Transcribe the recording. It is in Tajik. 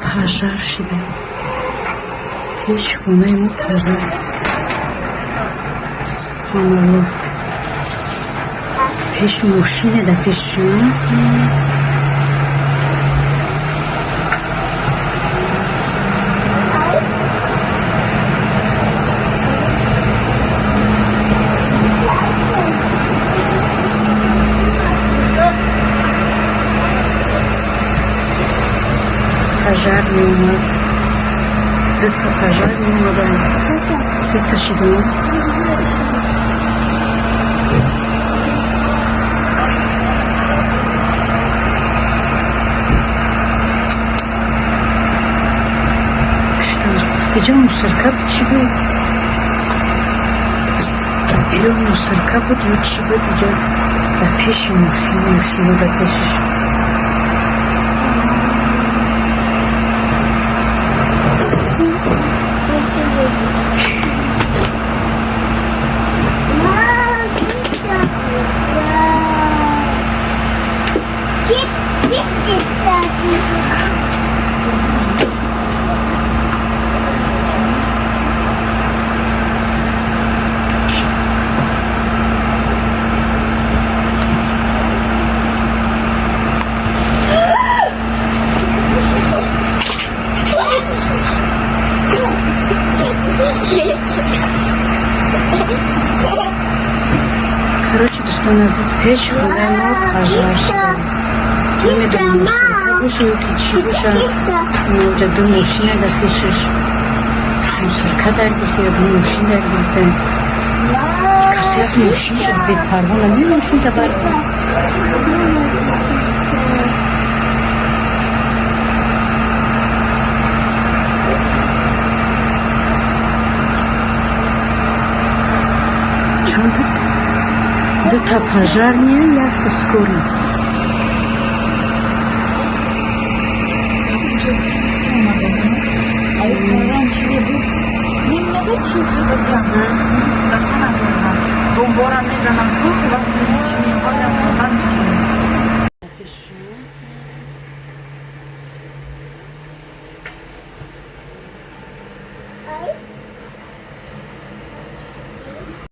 Пожар шида. Пеши хонаи мо пожар. Субҳаналлоҳ. Пеши мошине, дар пеши шумо. Пожар меомад. Дута пожар меомаданд. Сета шидам. Иҷо мусорка буд, чӣ буд? Ё мусорка буд, ё чӣ буд иҷо? Дар пеши мошин, мошино дар пешиш. Короче, дӯстони азиз, пеши хонаи мо пожар шуда. Намедонам, мусорка боша ё ки чӣ боша. Инҷа ду мошина дар пешаш. Мусорка дар гирифта ё ду мошин дар гирифта. Касе аз мошин шуд, бепарво нами мошин табар. Чанда? Дута пожарная, якта скорый. Инҷо касе омада. Ай, парам чизе буд. Намедонам, чӣ карда.